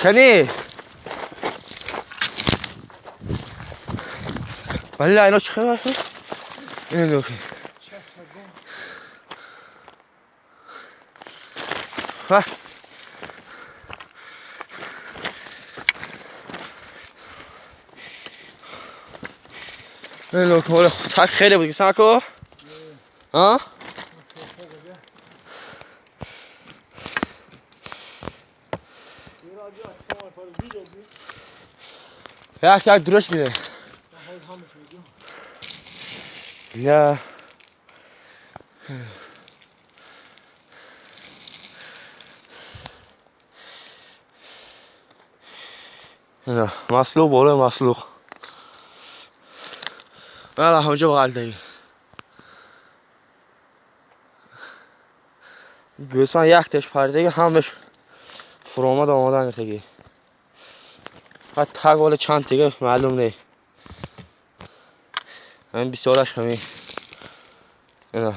Кани. Валла ино чӣ хабар шуд? Ино нигоҳ кун. Ва. Ино нигоҳ кун. Так хеле буд, сако? А? Як як дураш гире. Я. Ина, маслуқ болои маслуқ. Бала ҳамҷо ғалтаги. Гӯсан як теш паридаги ҳамаш фуромад омадан гиртаги. Ҳат таг ола чанд дига маълум не. Ҳамин бисёраш ҳамин. Ина.